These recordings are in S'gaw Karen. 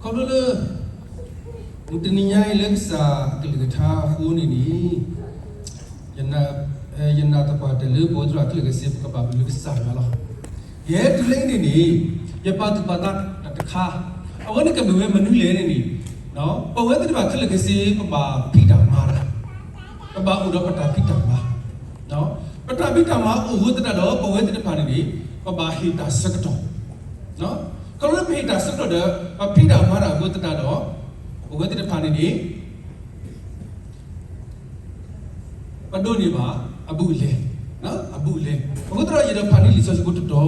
ခီဖျိလၢ တနံၤညါအံၤလၢကစၢ်အကလုၢ်ကထါအဃိန့ၣ်န့ၣ်, ယနာ်သပှၢ်တၢၢ်လၢပဝဲသ့ၣ်တဖၣ်ခဲလၢာ်ခဲဆ့ ပကဘၣ်မုာ်လၢကစၢ်ယွၤလီၤ. ယဲတုၤလၢအံၤန့ၣ်န့ၣ်, ယပာ်သူၣ်ပာ်သးတခါ, အဝဲန့ၣ်ကမ့ၢ်ဝဲမနုၤလဲၣ်န့ၣ်န့ၣ်, ပဝဲသ့ၣ်တဖၣ်ခဲလၢာ်ခဲဆ့ ပဘၣ်ဖံးတၢ်မၤတၢ်, ပဘၣ်အိၣ်ဒီးပတၢ်ဖံးတၢ်မၤ ပတၢ်ဖံးတၢ်မၤအိၣ်အဃိသတးဒီး ပဝဲသ့ၣ်တဖၣ်န့ၣ်န့ၣ် ပဘၣ်ဟ့ၣ်တၢ်ဆၢကတီၢ်, ခီဖျိလၢပဟ့ၣ်တၢ်ဆၢကတီၢ်ဒီး ပဖံးတၢ်မၤတၢ်အဃိသတးဒီး ပဝဲသ့ၣ်တဖၣ်န့ၣ်န့ၣ် ပဒိးန့ၢ်ဘၣ်အဘူးအလဲ, အဘူးအလဲ. အဃိသတးဒီး ယအဲၣ်ဒိးဖးန့ၢ်လံာ်စီဆှံဖိတတီၤ,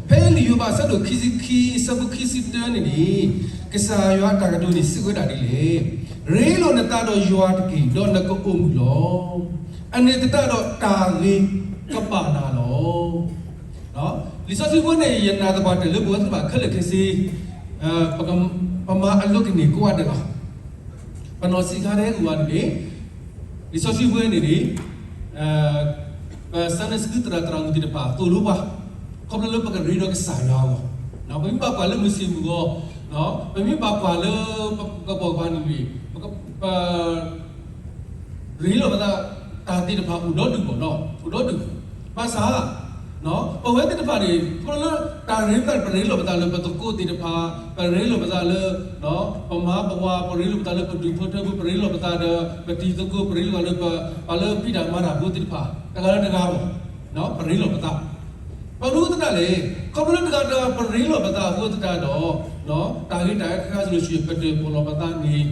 ဖဲလံာ်ယိၤဘးအဆၢဒိၣ်ခံဆံခံ အဆၢဖိခံဆံတၢန့ၣ်န့ၣ်, ကစၢ်ယွၤအတၢ်ကတိၤန့ၣ်စံးဝဲဒၣ်ဒ်လဲၣ်, ရ့လိာ်နသးဒီးယွၤတက့ၢ်, ဒီးနကအိၣ်မုာ်လီၤ. အန့ၣ်သတးဒီးတၢ်ဂ့ၤကဘၣ်နၤလီၤ. လံာ်စီဆှံဖိန့ၣ် ယနာ်သပှၢ်တၢၢ်လၢပဝဲသ့ၣ်တဖၣ်ခဲလၢာ်ခဲဆ့ ပမၤအလိကန့ၢ်ကိးဂၤဒဲးလီၤ. ပနီၢ်ဆံးခါတဟဲက့ၤဝဲန့ၣ်န့ၣ်, လံာ်စီဆှံဖိန့ၣ်န့ၣ်, ပ Sunday School သရၣ်သရၣ်မုၣ်သ့ၣ်တဖၣ်သိၣ်လိပှၤ, ခီဖျိလၢပကရ့ဒီးကစၢ်ယွၤအဂီၢ်, ပမ့ၢ်ဘၣ်ကွၢ်လၢမုၢ်ဆ့ၣ်မုၢ်ဂီၤ, ပမ့ၢ်ဘၣ်ကွၢ်လၢပကဘီၣ်ကပၤန့ၣ်န့ၣ်, ပ ရ့လိာ်ပသး, တၢ်သ့ၣ်တဖၣ်အိၣ်ဒီဒူၣ်ဘၣ်နီၤ, အိၣ်ဒီဒူၣ်, ဘၣ်ဆၣ် ပဝဲသ့ၣ်တဖၣ်န့ၣ် ခီဖျိလၢတၢ်ရ့သးန့ၣ် ပရ့လိာ်ပသးလၢပသကိးသ့ၣ်တဖၣ်, ပရ့လိာ်ပသးလၢ ပမါပဝၤ, ပရ့လိာ်ပသးလၢပဒူၣ်ဖိထၢဖိ, ပရ့လိာ်ပသးဒီးပတံၤသကိး, ပရ့လိာ်ပသးလၢပှၤလၢဖံးတၢ်မၤတၢ်ဖိသ့ၣ်တဖၣ်, တဂၤလၢတဂၤဘၣ်, ပရ့လိာ်ပသး, ဘၣ်မနုၤအဃိသတးလဲၣ်, ခီဖျိလၢတဂၤတဂၤပရ့လိာ်ပသးအဃိသတးဒီး, တၢ်ဂ့ၤတၢ်အါတခါခါစ့ၢ်ကီး ပတၢၣ်ပီၣ်လီၤပသးန့ၣ်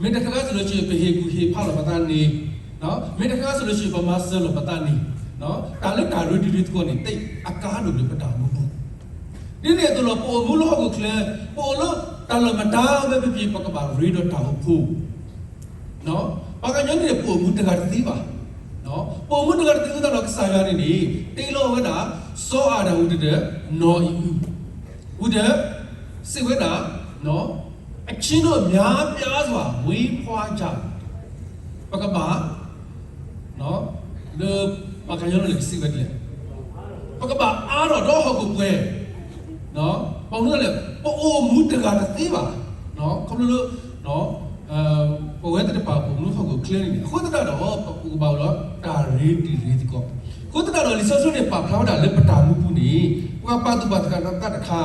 မ့ၢ်တခါခါစ့ၢ်ကီး ပဟ့ၣ်ကူၣ်ဟ့ၣ်ဖးလီၤပသးန့ၣ်, မ့ၢ်တခါခါစ့ၢ်ကီး ပမၤစၢၤလီၤပသးန့ၣ်, တၢ်လၢတၢ်ရ့တံၤရ့သကိးန့ၣ် သ့အကါဒိၣ်လၢပတၢ်မူပူၤ, ဒ်န့ၣ်အသိးလီၤ ပအိၣ်မူလၢဟီၣ်ခိၣ်ချၢ, ပအိၣ်လၢတၢ်လီၢ်မတၤဝဲဖဲဖဲ ပကဘၣ်ရ့ဒီးတၢ်အိၣ်ဖှိၣ် ပှၤကညီန့ၣ် ပအိၣ်မူတဂၤတသ့ဘၣ်. ပအိၣ်မူတဂၤတသ့အဃိသတးဒီး ကစၢ်ယွၤန့ၣ်န့ၣ် တ့လီၤဝဲဒၣ် စီၤအၤဒၣ်ဝံၤဒီး နီၢ်အံၤအု, ဝံၤဒီး စံးဝဲဒၣ် အချင်းတို့ များပြားစွာ မွေးဖွားကြ, ပကဘၣ် လၢ ပှၤကညီန့ၣ် ကစံးဝဲဒ်လဲၣ်, ပကဘၣ်အါထီၣ်ဒီးဟီၣ်ခိၣ်ပှဲၤ, ဘၣ်မနုၤလဲၣ်, ပအိၣ်မူတဂၤတသ့ဘၣ်, ခီဖျိလၢ ပဝဲသ့ၣ်တဖၣ် ပအိၣ်မူလၢဟီၣ်ခိၣ်ချၢန့ၣ်န့ၣ် အဃိသတးဒီး ပကဘၣ်အိၣ်ဒီးတၢ်ရ့တံၤရ့သကိး, အဃိသတးဒီး လံာ်စီဆှံန့ၣ် ပာ်ဖျါဝဲဒၣ်လၢပတၢ်မူပူၤန့ၣ် ပှၤပာ်သူၣ်ပာ်သးတခါ,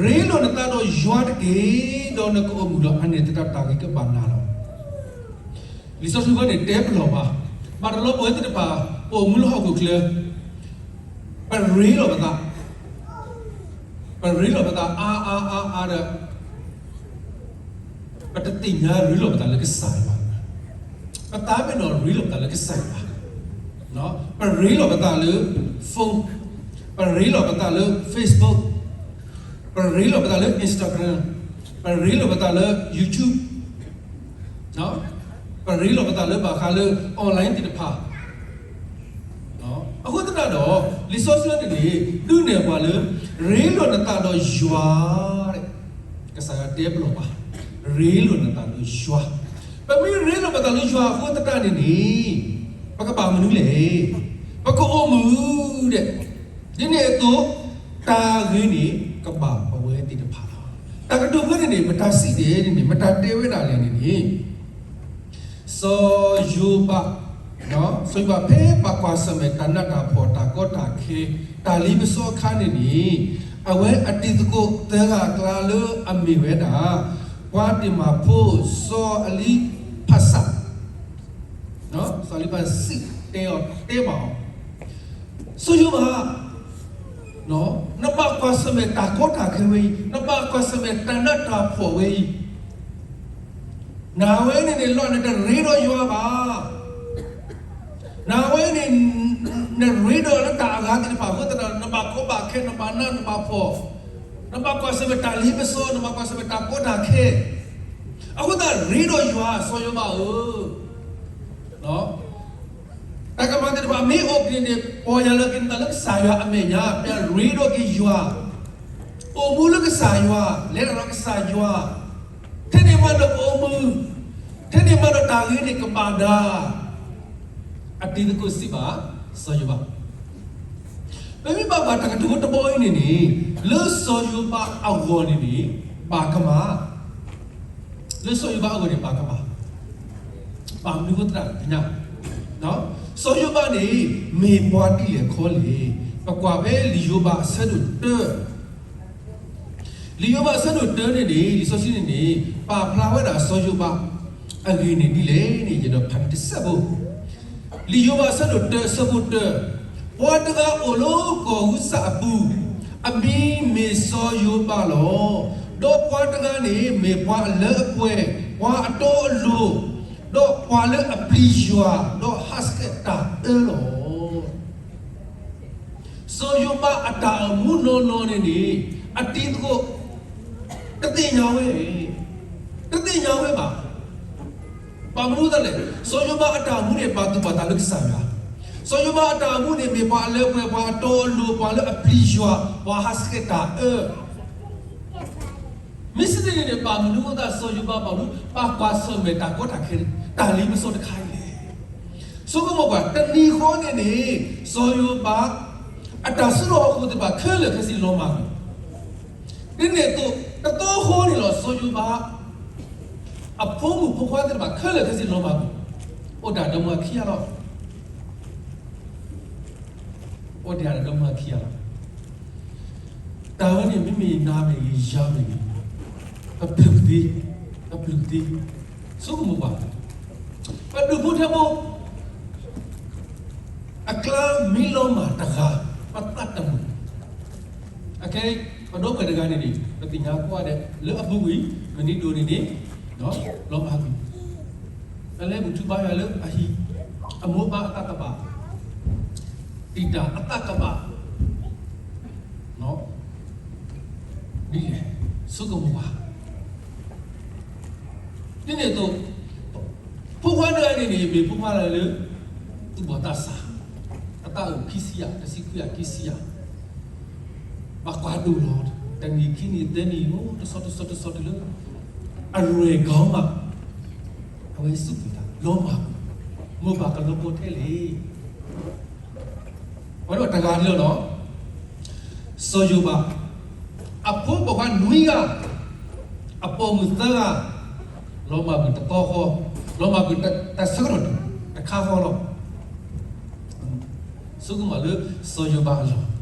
ရ့လိာ်နသးဒီးယွၤတက့ၢ်, ဒီးနကအိၣ်မုာ်လီၤ, အန့ၣ်သတးတၢ်ဂ့ၤကဘၣ်နၤလီၤ. လံာ်စီဆှံဖိန့ၣ် တဲပလီၢ်ဘၣ်, ဘၣ်တဘျီပဝဲသ့ၣ်တဖၣ် ပအိၣ်မူလၢဟီၣ်ခိၣ်ချၢ ပရ့လိာ်ပသး, ပရ့လိာ်ပသးအါအါအါအါဒီး ပတသ့ၣ်ညါရ့လိာ်ပသးလၢကစၢ်ယွၤ, ပသးပ့ၤနီၣ်ရ့လိာ်ပသးလၢကစၢ်ယွၤ, ပရ့လိာ်ပသးလၢ phone, ပရ့လိာ်ပသးလၢ Facebook, ပရ့လိာ်ပသးလၢ Instagram, ပရ့လိာ်ပသးလၢ YouTube, ပရ့လိာ်ပသးလၢဘၣ်ဃးလၢ online သ့ၣ်တဖၣ်, အဃိသတးဒီး လံာ်စီဆှံန့ၣ်န့ၣ် ဒုးနဲၣ်ပှၤလၢ ရ့လိာ်နသးဒီးယွၤ, ကစၢ်ယွၤတဲပလီၢ်ဘၣ်, ရ့လိာ်နသးဒီးယွၤ, ပမ့ၢ်ရ့လိာ်ပသးလၢယွၤအဃိသတးန့ၣ်န့ၣ် ပကဘၣ်မနုၤလဲၣ်, ပကအိၣ်မုာ်ဒီး ဒ်န့ၣ်အသိး တၢ်ဂ့ၤန့ၣ် ကဘၣ်ပဝဲသ့ၣ်တဖၣ်လီၤ. တၢ်ကတိၤဖဲန့ၣ်န့ၣ် မတၤစံးဒ်န့ၣ်န့ၣ် မတၤတဲဝဲဒၣ်လဲၣ်န့ၣ်န့ၣ်, စီၤယိၤဘး, စီၤယိၤဘးဖဲပှၤကွၢ်ဆၢၣ်မဲာ်တၢ်နးတၢ်ဖှီၣ်တၢ်ကီတၢ်ခဲ တၢ်လ့ပစီအခါန့ၣ်န့ၣ်, အဝဲအတံၤသကိးသၢဂၤအကျါလၢအမ့ၢ်ဝဲဒၣ် ပှၤတ့ၢ်မၤဖိ စီၤအလံဖးစး စီၤအလံဖးစး တဲအီၤတဲဘၣ်အီၤ, စီၤယိၤဘး, နဘၣ်ကွၢ်ဆၢၣ်မဲာ်တၢ်ကီတၢ်ခဲဝဲအံၤ, နဘၣ်ကွၢ်ဆၢၣ်မဲာ်တၢ်နးတၢ်ဖှီၣ်ဝဲအံၤ, နၤဝဲန့ၣ်န့ၣ် လီၤနတရ့ဒီးယွၤဘၣ်. နၤဝဲန့ၣ် နရ့ဒီးလၢတၢ်အဂၤသ့ၣ်တဖၣ်အဃိသတးဒီး နဘၣ်ကီဘၣ်ခဲ, နဘၣ်နးနဘၣ်ဖှီၣ်, နဘၣ်ကွၢ်ဆၢၣ်မဲာ်တၢ်လ့ပစီ, နဘၣ်ကွၢ်ဆၢၣ်မဲာ်တၢ်ကီတၢ်ခဲ, အဃိသတးရ့ဒီးယွၤ စီၤယိၤဘးဧၢ, တၢ်ကမၤသ့ၣ်တဖၣ်မ့ၢ်အိၣ်က့ၤန့ၣ် ပီၢ်ယၢ်လီၤက့ၤနသးလၢကစၢ်ယွၤအမဲာ်ညါ, ပရ့ဒီးက့ၤယွၤ, အိၣ်မူလၢကစၢ်ယွၤ, လဲၤတၢ်ဒီးကစၢ်ယွၤ, ထဲန့ၣ်မးဒီးပအိၣ်မုာ်, ထဲန့ၣ်မးဒီးတၢ်ဂ့ၤန့ၣ်ကဘၣ်နၤ, အတံၤသကိးစံးဘၣ် စီၤယိၤဘး ပမ့ၢ်ဘၣ်ကွၢ်တၢ်ကတိၤတဘီအံၤန့ၣ်န့ၣ်, လၢစီၤယိၤဘးအဂီၢ်န့ၣ်န့ၣ်, ဘၣ်ကမၣ် လၢစီၤယိၤဘးအဂီၢ်န့ၣ် ပာ်ကမၣ်, ဘၣ်မနုၤအဃိသတးသ့ၣ်ညါ, စီၤယိၤဘးန့ၣ် မ့ၢ်ပှၤဒ်လဲၣ်ခီလဲၣ်. ပကွၢ်ဖဲလံာ်ယိၤဘးအဆၢဒိၣ်တၢ, လံာ်ယိၤဘးအဆၢဒိၣ်တၢန့ၣ်န့ၣ် လံာ်စီဆှံန့ၣ်န့ၣ် ပာ်ဖျါဝဲဒၣ်စီၤယိၤဘးအဂ့ၢ်န့ၣ်ဒ်လဲၣ်န့ၣ် ယအဲၣ်ဒိးဖးန့ၢ်တစဲးဖိ လံာ်ယိၤဘးအဆၢဒိၣ်တၢ အဆၢဖိတၢ, ပှၤတဂၤအိၣ်လၢကီၢ်ဧူစၢအပူၤ, အမံၤမ့ၢ်စီၤယိၤဘးလီၤ. ဒီးပှၤတဂၤန့ၣ် မ့ၢ်ပှၤအလၢအပှဲၤ, ပှၤအတီအလိၤ, ဒီးပှၤလၢအပျံၤယွၤ, ဒီးဟးဆှဲးတၢ်အၢလီၤ. စီၤယိၤဘးအတၢ်အိၣ်မူနီၢ်နီၢ်န့ၣ်န့ၣ် အတံၤသကိး တသ့ၣ်ညါဝဲ, တသ့ၣ်ညါဝဲဘၣ်. ဘၣ်မနုၤအဃိသတးလဲၣ်, စီၤယိၤဘးအတၢ်အိၣ်မူန့ၣ် ပာ်သူၣ်ပာ်သးလၢကစၢ်ယွၤ, စီၤယိၤဘးအတၢ်အိၣ်မူန့ၣ် မ့ၢ်ပှၤအလၢအပှဲၤ, ပှၤအတီအလိၤ, ပှၤလၢအပျံၤယွၤ, ပှၤဟးဆှဲးတၢ်အၢ မ့ၢ်စ့ၢ်န့ၣ်န့ၣ် ဘၣ်မနုၤအဃိသတးစီၤယိၤဘးဘၣ်မနုၤ ပာ်ကွၢ်ဆၢၣ်မဲာ်တၢ်ကီတၢ်ခဲ တၢ်လ့ပစီတခါအံၤလဲၣ်. ဆိကမိၣ်ကွၢ် တနံၤဃီန့ၣ်န့ၣ် စီၤယိၤဘး အတၢ်စုလီၢ်ဟီၣ်ခိၣ်သ့ၣ်တဖၣ်ခဲလၢာ်ခဲဆ့လီၤမၢ်ကွံာ်, ဒ်န့ၣ်အသိး တသီဃီန့ၣ်လီၤ စီၤယိၤဘး အဖိမုၣ်ဖိခွါသ့ၣ်တဖၣ်ခဲလၢာ်ခဲဆ့လီၤမၢ်ကွံာ်, အိၣ်ဒၣ်ဒီမါခံဂၤလီၤ. အိၣ်ဒၣ်ဒီမါခံဂၤလီၤ. တၢ်ဝဲန့ၣ် မ့မ့ၢ်နၤမ့ၢ်ဂ့ၤ ယၤမ့ၢ်ဂ့ၤ, ပပျုၢ်သ့, ပပျုၢ်သ့, ဆိကမိၣ်ကွၢ်, ပဒူၣ်ဖိထၢဖိ အကျါမ့ၢ်လီၤမၢ်တဂၤ, ပသးတမုာ်, အခဲ ပဒီပုၢ်ဝဲၢ်တဂၤန့ၣ်န့ၣ် ပသ့ၣ်ညါကိးဂၤဒဲး လၢအပူၤကွံာ် မနုၤဒိၣ်န့ၣ်န့ၣ် လီၤမၢ်ကွံာ်, ပလဲၤဘူၣ်ထူဘါယွၤလၢအဟံၣ်, အမိၢ်ပၢ်အသးကဘၣ်, တံာ်တာ်အသးကဘၣ်, ဒ်လဲၣ်, ဆိကမိၣ်ကွၢ် ဒ်န့ၣ်အသိး ဖိခွါတဂၤန့ၣ်န့ၣ် မ့ၢ်ဖိခွါလၢ သူၣ်ဘီၣ်သးစၢ်, အသးအိၣ်ခံဆံယဲၢ်, တဆံခွံယဲၢ်, ခံဆံယဲၢ်, ဘၣ်ကွၢ်ဒိၣ်လီၤ, တနံၤခံနံၤသၢနံၤ အိၣ်တဆီတဆီတဆီတုၤလၢ အရွဲၣ်ကီမး, အဝဲစူၢ်က့ၤတၢ်လီၤမၢ်ကွံာ်, မိၢ်ပၢ်ကလီၤကီထဲလဲၣ် ပှၤဒီးတဂၤဒ်လီၤလီၤ. စီၤယိၤဘး အဖိပိာ်ခွါနွံဂၤ, အပိာ်မုၣ်သၢဂၤ, လီၤမၢ်ကွံာ်တသီဃီ, လီၤမၢ်ကွံာ်တၢ်ဆၢကတီၢ်တခါဃီလီၤ. ဆိကမိၣ်လၢစီၤယိၤဘးအလီၢ်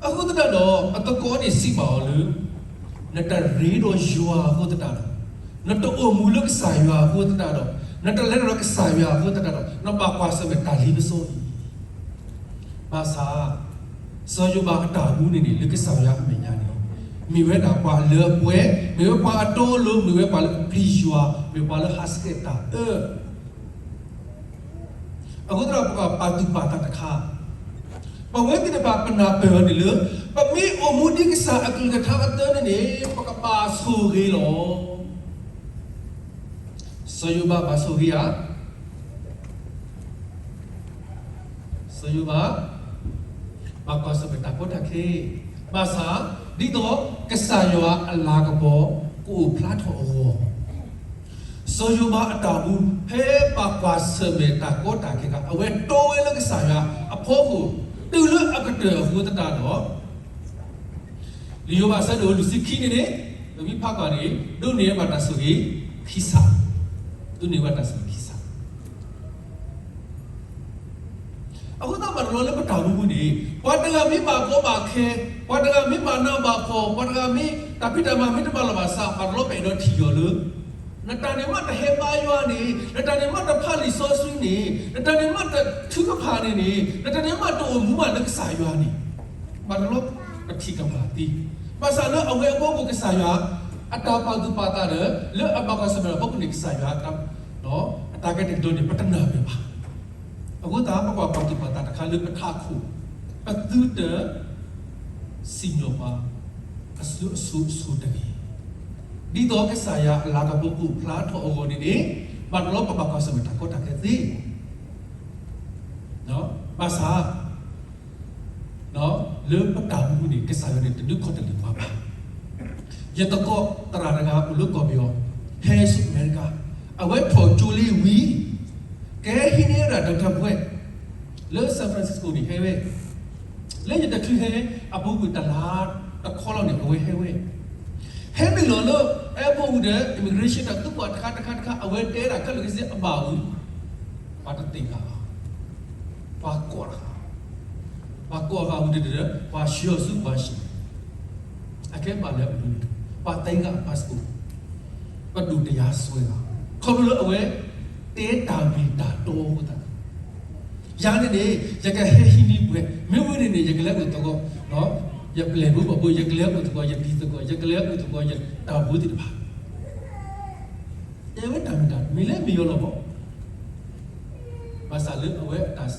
အဃိသတးဒီး အသကိးန့ၣ်စံးဘၣ်အီၤလၢ နတရ့ဒီးယွၤအဃိသတးဒီး, နတအိၣ်မူလၢကစၢ်ယွၤအဃိသတးဒီး, နတလဲၤဒီးကစၢ်ယွၤအဃိသတးဒီး နဘၣ်ကွၢ်ဆၢၣ်မဲာ်တၢ်လ့ပစီအံၤ, ဘၣ်ဆၣ် စီၤယိၤဘးအတၢ်အိၣ်မူန့ၣ်န့ၣ် လၢကစၢ်ယွၤအမဲာ်ညါန့ၣ် မ့ၢ်ဝဲဒၣ်ပှၤအလၢအပှဲၤ, မ့ၢ်ဝဲပှၤအတီအလိၤ, မ့ၢ်ဝဲပှၤလၢအပျံၤယွၤ, မ့ၢ်ပှၤလၢဟးဆှဲးတၢ်အၢ အဃိသတးဒီးပကပာ်သူၣ်ပာ်သးတခါ, ပဝဲသ့ၣ်တဖၣ်ပနၢ်ပၢၢ်အီၤန့ၣ်လၢ ပမ့ၢ်အိၣ်မူဒ်ကစၢ်အကလုၢ်ကထါအသိးန့ၣ်န့ၣ် ပကဘၣ်ဆိၣ်ဂ့ၤလီၤ. စီၤယိၤဘးဘၣ်ဆိၣ်ဂ့ၤဧါ. စီၤယိၤဘး ဘၣ်ကွၢ်ဆၢၣ်မဲာ်တၢ်ကီတၢ်ခဲ, ဘၣ်ဆၣ် ဒ်သိးကစၢ်ယွၤအလၤကပီၤ ကအိၣ်ဖျါထီၣ်အဂီၢ်, စီၤယိၤဘးအတၢ်အိၣ်မူ ဖဲဘၣ်ကွၢ်ဆၢၣ်မဲာ်တၢ်ကီတၢ်ခဲအခါ အဝဲတီဝဲလၢကစၢ်ယွၤအဖီခိၣ် တုၤလၢအကတၢၢ်အဃိသတးဒီး လံာ်ယိၤဘးအဆၢဒိၣ်လွံၢ်ဆံခံန့ၣ်န့ၣ် ပမ့ၢ်ဖးကွၢ်န့ၣ် ဒိးန့ၢ်ဝဲဘၣ်တၢ်ဆိၣ်ဂ့ၤခံစး, ဒိးန့ၢ်ဝဲဘၣ်တၢ်ဆိၣ်ဂ့ၤခံစး. အဃိသတးဘၣ်တဘျီလၢပတၢ်အိၣ်မူပူၤန့ၣ် ပှၤတဂၤမ့ၢ်ဘၣ်ကီဘၣ်ခဲ, ပှၤတဂၤမ့ၢ်ဘၣ်နးဘၣ်ဖှီၣ်, ပှၤတဂၤမ့ၢ်တၢ်ဖံးတၢ်မၤမ့ၢ်တဘၣ်လီၢ်ဘၣ်စး ဘၣ်တဘျီပအဲၣ်ဒိးထံၣ်အီၤလၢ နတၢ်န့ၣ်မ့ၢ်တဟဲဘါယွၤန့ၣ်, နတၢ်န့ၣ်မ့ၢ်တဖးလံာ်စီဆှံန့ၣ်, နတၢ်န့ၣ်မ့ၢ်တထုကဖၣ်န့ၣ်န့ၣ်, နတၢ်န့ၣ်မ့ၢ်တအိၣ်မူဘၣ်လၢကစၢ်ယွၤန့ၣ်, ဘၣ်တဘျီပထံၣ်ကမၣ်သ့. ဘၣ်ဆၣ်လၢအဝဲအဖီခိၣ်ကစၢ်ယွၤ အတၢ်ပာ်သူၣ်ပာ်သးဒီး လၢအဘၣ်ကွၢ်ဆၢၣ်မဲာ်အဖီခိၣ်န့ၣ် ကစၢ်ယွၤ အတၢ်ကဲတကတီၢ်န့ၣ် ပတနၢ်ပၢၢ်ဘၣ်. အဃိသတး ပကဘၣ်ပာ်သူၣ်ပာ်သးတခါလၢပထးခိၣ်, ပသုတ စံၣ်ညီၣ်ပှၤ အစိၤအစိၤအစိၤတဂ့ၤ. ဒ်သိးကစၢ်ယွၤအလၤကပီၤကအိၣ်ဖျါထီၣ်အဂီၢ်န့ၣ်န့ၣ် ဘၣ်တဘျီပဘၣ်ကွၢ်ဆၢၣ်မဲာ်တၢ်ကီတၢ်ခဲသ့. ဘၣ်ဆၣ် လၢပတၢ်အိၣ်မူန့ၣ် ကစၢ်ယွၤန့ၣ် တဒုးခီၣ်တလ့ၢ်ပှၤဘၣ်. ယသကိးသရၣ်တဂၤအိၣ်လၢကီၢ်ပယီၤ, ဟဲဆူအမဲရကၤ, အဝဲထီၣ်ကၠိလံဝံၤ ကဟဲဟံးန့ၢ်ဝဲဒၣ် doctor ဘွဲ့ လၢ San Francisco န့ၣ်ဟဲဝဲ, လၢယတချုးဟဲအပူၤကွံာ်တလါ တခီလီၤန့ၣ် အဝဲဟဲဝဲ, ဟဲနုာ်လီၤလၢ airport ဝံၤဒီး immigration တၢ်သံကွၢ်တခါတခါတခါ အဝဲတဲဒၣ်ခဲလၢာ်ခဲဆ့အဘၣ်ဝံၤ, ပှၤတသ့ၣ်ညါဘၣ်, ပှၤကိးတဂၤ, ပှၤကိးတဂၤဝံၤဒီး ပှၤဆှၢအီၤဆူပှၤဆှၢ, အကဲဘၣ်လၢအပူၤ, ပှၤသံကွၢ်အ passport, ပဒိၣ်တယါစွဲဘၣ်, ခီဖျိလၢအဝဲ တဲတၢ်မ့ၢ်တၢ်တီအဃိသတး ယၤန့ၣ်န့ၣ် ယကဟဲဟံးန့ၢ်ပှဲၤ, မ့ၢ်ဝံၤန့ၣ်န့ၣ် ယကလဲၤအိၣ်သကိး, ယပျဲၢ်ဘိဘၣ်ဘိ ယကလဲၤအိၣ်သကိး ယတံၤသကိး ယကလဲၤအိၣ်သကိး ယတၢ်ဘိသ့ၣ်တဖၣ်, ယဝဲတၢ်မ့ၢ်တၢ်မ့ၢ်လၢမ့ၢ်ယီၤလီၤဘၣ်, ဘၣ်ဆၣ်လၢအဝဲအတၢ်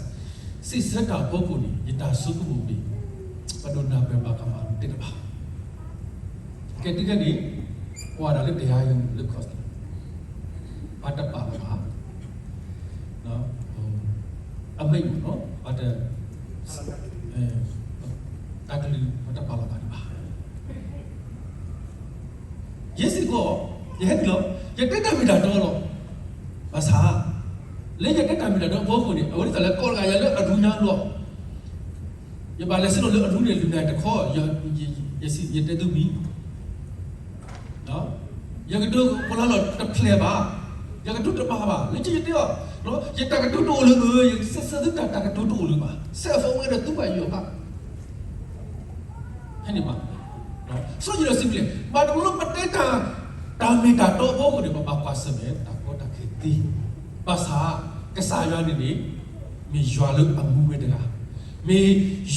စံးဆၢတၢ်အဖီခိၣ်န့ၣ် ယတၢ်ဆိကမိၣ်မ့ၢ် ပဒိၣ်နၢ်ပၢၢ်ဘၣ်ကမၣ်သ့ၣ်တဖၣ် ကဲတကဲန့ၣ်, ကွၢ်ဒၣ်လၢတယါယၤလၢ cost န့ၣ်, ပှၤတပာ်လီၤဘၣ်, အမဲာ်မ့ၢ်နီၤ, ပှၤတ, တၢ်ကလုၢ် ပှၤတပာ်လီၤဘၣ်ဒံးဘၣ်. ယဲစ့ၢ်ကီး, ယဟဲနုာ်လီၤ, ယတဲတၢ်မ့ၢ်တၢ်တီလီၤ. ဘၣ်ဆၣ်, လၢယတဲတၢ်မ့ၢ်တၢ်တီအဖီခိၣ်န့ၣ် အဝဲဒ်သိးလဲၤကိးတဂၤယၤလၢအရူညါလီၤ. ယဘၣ်လဲၤဆ့ၣ်နီၤလၢအရူန့ၣ် လူၤနၤတခီ, ယစံး ယတဲသုမံၤ, ယကတိၤကလီလီၤတဖျဲးဘၣ်, ယကတိၤတဘၣ်ဘၣ်, လၢယတဲအီၤ, ယတၢ်ကတိၤတအိၣ်လၢအၢ, ယစံးဆၢသုတၢ် တၢ်ကတိၤတအိၣ်လၢၤဘၣ်, စဲးအဖီဝဲဒီးသုဘၣ်ယီၤဘၣ် ဖဲန့ၣ်ဘၣ်, စီၤယိၤဒိၣ်စံးဘျဲၣ်, ဘၣ်တဘျီလၢပတဲတၢ်, တၢ်မ့ၢ်တၢ်တီအဖီခိၣ်န့ၣ် ပဘၣ်ကွၢ်ဆၢၣ်မဲာ်တၢ်ကီတၢ်ခဲသ့, ဘၣ်ဆၣ်, ကစၢ်ယွၤန့ၣ်န့ၣ်, မ့ၢ်ယွၤလၢအမူဝဲတဂၤ, မ့ၢ်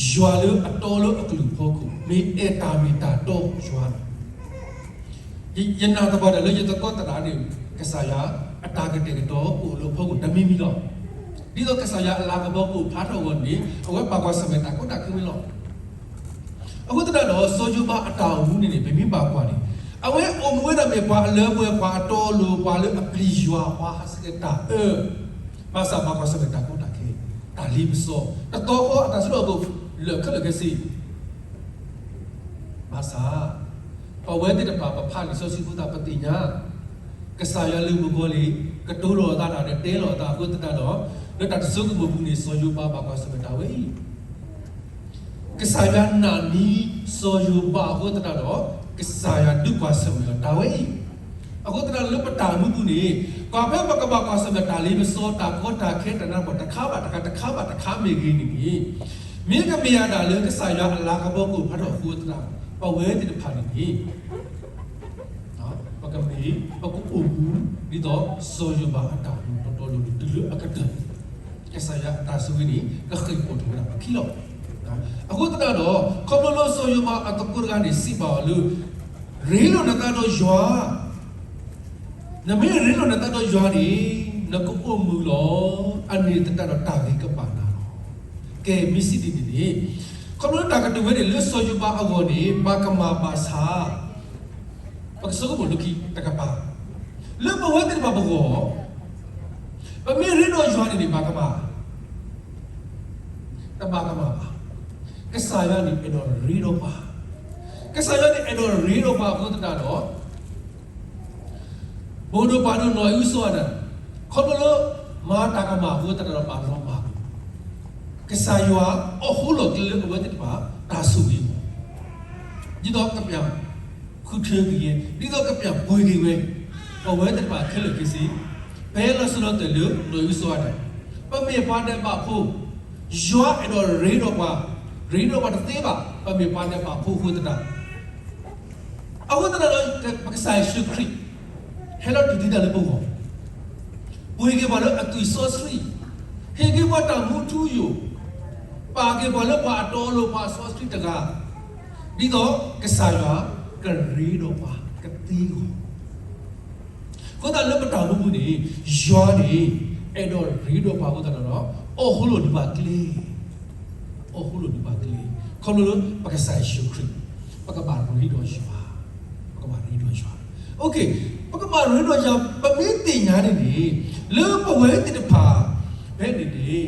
ယွၤလၢအတီလၢအကလုၢ်ဖီခိၣ်, မ့ၢ်အဲၣ်တၢ်မ့ၢ်တၢ်တီယွၤန့ၣ် ယနာ်သပှၢ်တၢၢ်လၢယသကိးသရၣ်န့ၣ်, ကစၢ်ယွၤအတၢ်ကတဲာ်ကတီၤကအိၣ်လၢအဖီခိၣ်တမံၤမံၤလီၤ. ဒ်သိးကစၢ်ယွၤအလၤကပီၤကအိၣ်ဖျါထီၣ်အဂီၢ်န့ၣ် အဝဲဘၣ်ကွၢ်ဆၢၣ်မဲာ်တၢ်ကီတၢ်ခဲဝဲလီၤ. အဃိသတးဒီး စီၤယိၤဘးအတၢ်အိၣ်မူန့ၣ်န့ၣ် ပမ့ၢ်ဘၣ်ကွၢ်န့ၣ်, အဝဲအိၣ်မူဝဲဒၣ်မ့ၢ်ပှၤအလၢအပှဲၤ ပှၤအတီအလိၤ ပှၤလၢအပျံၤယွၤ ပှၤဟးဆှဲးတၢ်အၢ, ဘၣ်ဆၣ်ဘၣ်ကွၢ်ဆၢၣ်မဲာ်တၢ်ကီတၢ်ခဲ, တၢ်လ့ပစီ, တသီဃီအတၢ်စုလီၢ်အဂီၢ်လၢာ်ခဲလၢာ်ခဲဆ့ ဘၣ်ဆၣ်, ပဝဲသ့ၣ်တဖၣ်ပဖးလံာ်စီဆှံအဃိသတးပသ့ၣ်ညါ, ကစၢ်ယွၤလၢမုၢ်ဂီၤလံ, ကတိၤလိာ်အသးတၢ်ဒီးတဲလိာ်အသးအဃိသတးဒီး, လၢတၢ်တဆိကမိၣ်ပူၤန့ၣ် စီၤယိၤဘးဘၣ်ကွၢ်ဆၢၣ်မဲာ်တၢ်ဝဲအံၤ, ကစၢ်ယွၤနာ်န့ၢ်စီၤယိၤဘးအဃိသတးဒီး, ကစၢ်ယွၤဒုးကွၢ်ဆၢၣ်မဲာ်အီၤတၢ်ဝဲအံၤ, အဃိသတးလၢပတၢ်မူပူၤန့ၣ်, ကွၢ်ဖဲပကဘၣ်ကွၢ်ဆၢၣ်မဲာ်တၢ်လ့ပစီတၢ်ကီတၢ်ခဲတၢ်နးတၢ်ဖှီၣ်တခါဘၣ်တခါ တခါဘၣ်တခါမ့ၢ်ဂ့ၤန့ၣ်န့ၣ်, မ့ၢ်ကမ့ၢ်ယၤဒၣ်လၢကစၢ်ယွၤအလၤကပီၤကအိၣ်ဖျါထီၣ်အဃိသတး, ပဝဲသ့ၣ်တဖၣ်န့ၣ်န့ၣ်, ပကမ့ၢ်, ပကအိၣ်မူ, ဒ်သိးစီၤယိၤဘးအတၢ်မူတီတီလိၤလိၤတုၤလၢအကတၢၢ်, ကစၢ်ယွၤအတၢ်ဆိၣ်ဂ့ၤန့ၣ် ကဃ့ၢ်အိၣ်ထီၣ်ဝဲဒၣ်ပခံလီၤ. အဃိသတးဒီး, ခီဖျိလၢစီၤယိၤဘးအသကိးတဂၤန့ၣ်စံးဘၣ်အီၤလၢ, ရ့လိာ်နသးဒီးယွၤ နမ့ၢ်ရ့လိာ်နသးဒီးယွၤန့ၣ်, နကအိၣ်မုာ်လီၤ. အန့ၣ်သတးဒီးတၢ်ဂ့ၤကဘၣ်နၤလီၤ. ကဲမ့ၢ်စံးဒ်န့ၣ်န့ၣ်, ခီဖျိတၢ်ကတိၤဝဲန့ၣ်လၢစီၤယိၤဘးအဂီၢ်န့ၣ် ဘၣ်ကမၣ်ဘၣ်ဆၣ်, ပကဆိကမိၣ်လၢခံတကပၤ, လၢပဝဲသ့ၣ်တဖၣ်ပဂီၢ်, ပမ့ၢ်ရ့ဒီးယွၤန့ၣ်န့ၣ် ဘၣ်ကမၣ် တဘၣ်ကမၣ်ဘၣ်. ကစၢ်ယွၤန့ၣ်အဲၣ်ဒိးရ့ဒီးပှၤ, ကစၢ်ယွၤန့ၣ်အဲၣ်ဒိးရ့ဒီးပှၤအဃိသတးဒီး, ပဒိၣ်ပှၤဒိၣ်နီၢ်အံၣ်အုစီၤအၤဒၣ်, ခီဖျိလၢမၤတၢ်ကမၣ်အဃိသတးဒီးဘၣ်လီၤမၢ်, ကစၢ်ယွၤအိးထီၣ်လီၤကျဲလၢအဝဲသ့ၣ်တဖၣ်တၢ်ဆိၣ်ဂ့ၤအဂီၢ်, ဒ်သိးကပျၢ်ဃုထၢက့ၤဝဲ, ဒ်သိးကပျၢ်ပှ့ၤက့ၤဝဲ, ပဝဲသ့ၣ်တဖၣ်ခဲလၢာ်ခဲဆ့, ဖဲလီၤစိၤလီၤတၢ်လၢနီၢ်အံၣ်အုစီၤအၤဒၣ်, ပမ့ၢ်ပှၤဒဲးဘးဖိ, ယွၤအဲၣ်ဒိးရ့ဒီးပှၤ, ရ့ဒီးပှၤတသ့ဘၣ်, ပမ့ၢ်ပှၤဒဲးဘးဖိအဃိသတး အဃိသတးဒီး ပကစၢ်ယ့ၣ်ၡူးခရံာ် ဟဲလီၤတူၢ်သံတၢ်လၢပဂီၢ်, ပှ့ၤက့ၤပှၤလၢအသွံၣ်စီဆှံ, ဟ့ၣ်က့ၤပှၤတၢ်မူထူယိာ်, ပာ်က့ၤပှၤလၢပှၤအတီအလိၤ ပှၤစီဆှံတဂၤ, ဒ်သိးကစၢ်ယွၤကရ့ဒီးပှၤကသ့အဂီၢ် အဃိသတးလၢပတၢ်အိၣ်မူပူၤန့ၣ်, ယွၤန့ၣ် အဲၣ်ဒိးရ့ဒီးပှၤအဃိသတးဒီး, အိးထီၣ်လီၤဒံးဘၣ်ကျဲ, အိးထီၣ်လီၤဒံးဘၣ်ကျဲ, ခီဖျိလၢပကစၢ်ယ့ၣ်ၡူးခရံာ်, ပကဘၣ်ရ့ဒီးယွၤ, ပကဘၣ်ရ့ဒီးယွၤ, ပကဘၣ်ရ့ဒီးယွၤ, ပမ့ၢ်သ့ၣ်ညါန့ၣ်န့ၣ်, လၢပဝဲသ့ၣ်တဖၣ်ဖဲန့ၣ်န့ၣ်